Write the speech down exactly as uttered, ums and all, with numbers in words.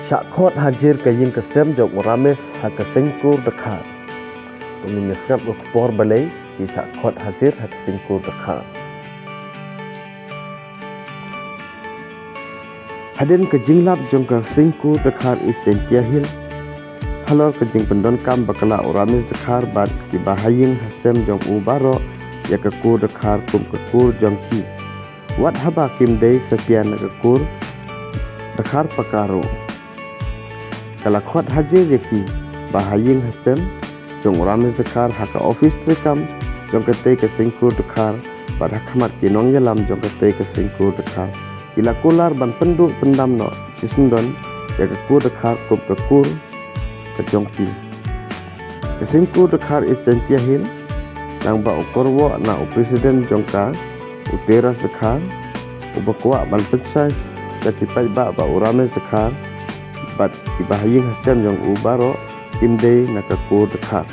Shah khot hajir ka ïing ka sem jong u Ramesh ha ka Seng Kur Dkhar. Ngin ïa sngap ïa ka por balei ki shah khot hajir ha ka Seng Kur Dkhar. Hadien ka jinglap jong ka Seng Kur Dkhar East Jaintia Hills, halor ka jingpyndonkam bakla u Ramesh Dkhar bad ki bahaïing hasem jong u baroh ïa ka kur Dkhar kum ka kur jong ki, wat haba kim dei satia na ka kur Dkhar paka ruh, ka la khot hajir ïa ki bahaïing hasem jong u Ramesh Dkhar ha ka office treikam jong katei ka Seng Kur Dkhar bad ha khmat ki nongïalam jong katei ka Seng Kur Dkhar. Ki la kular ban pynduh pyndam noh shisyndon ïa ka kur Dkhar kum ka kur ka jong ki. Ka Seng Kur Dkhar East Jaintia Hills, nangba u kyrwoh na u president jong ka, u Teras Dkhar, uba kwah ban pynshai sha ki paidbah ba u Ramesh Dkhar bad ki bahaïing hasem jong u baroh kim dei na ka kur Dkhar.